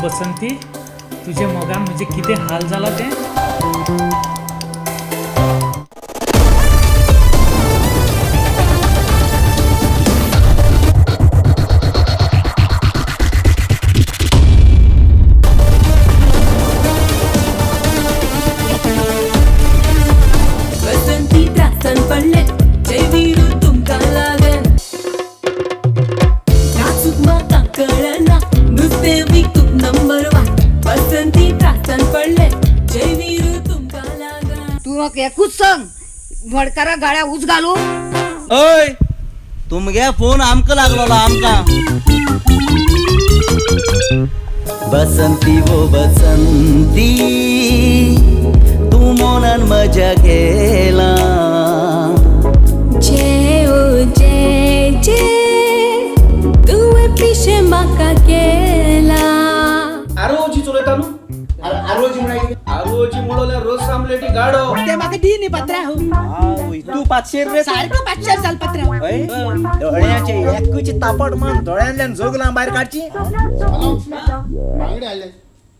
बसंती, तुजे मोगान म्हजे कितें हाल जाला तें? बसंती त्रासान पडले जय वीरू तुमकां लागन नाचूक म्हाका कळना नुस्तें विकूक नंबर वन बसंती त्रासान पडले जय वीरू तुमकां लागन. तू म्हाका एकूच सांग, मडकारा गाळ्या उच घालू? ओय, तुमगे फोन आमकां लागलोलो आमकां. बसंती वो बसंती, तूं मनान मजा केला. जय ओ जय जय, तुवें पिशें म्हाका केला. आरोजी चलयता न्हू. आरोजी म्हणा. आरोजी म्हणल्यार रस आमलेटी गाडो. ते म्हाका दी न्ही पत्रां. तू 500 रे. सारको 500 जाल पत्रां. दोळ्याचे एकूच तापट मान, दोळ्यांतल्यान जोगलां भायर काडची.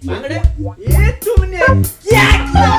बांगडे. ए तुमने क्या किया?